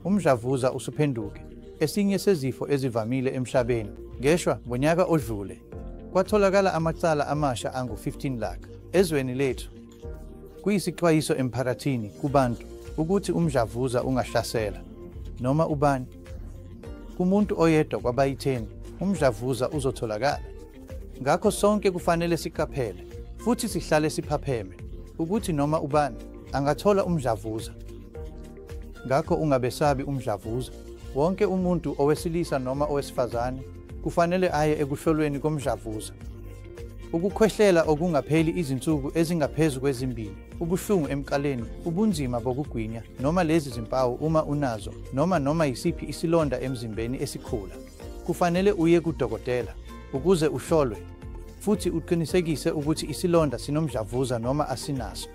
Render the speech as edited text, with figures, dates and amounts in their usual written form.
Umdlavuza usuphenduke esinye sezifo ezivamile emhlabeni. Ngeshwa, ngonyaka odlule kwatholakala amacala amasha angu-15 lakh ezweni lethu. Kuyisixwayiso emphakathini kubantu ukuthi umdlavuza ungahlasela noma ubani. Kumuntu oyedwa kwabayi-10 umdlavuza uzotholakala. Ngakho sonke kufanele siqaphele futhi sihlale siphapheme ukuthi noma ubani angathola umdlavuza. Ngakho ungabesabi umdlavuza. Wonke umuntu, owesilisa noma owesifazane, kufanele aye ekuhlolweni komdlavuza. Ukukhwehlela okungapheli izinsuku ezingaphezu kwezimbili, ubuhlungu emqaleni, ubunzima bokugwinya, noma lezi zimpawu uma unazo, noma yisiphi isilonda emzimbeni esikhula, kufanele uye kudokotela ukuze uhlolwe futhi uqinisekise ukuthi isilonda sinomdlavuza noma asinaso.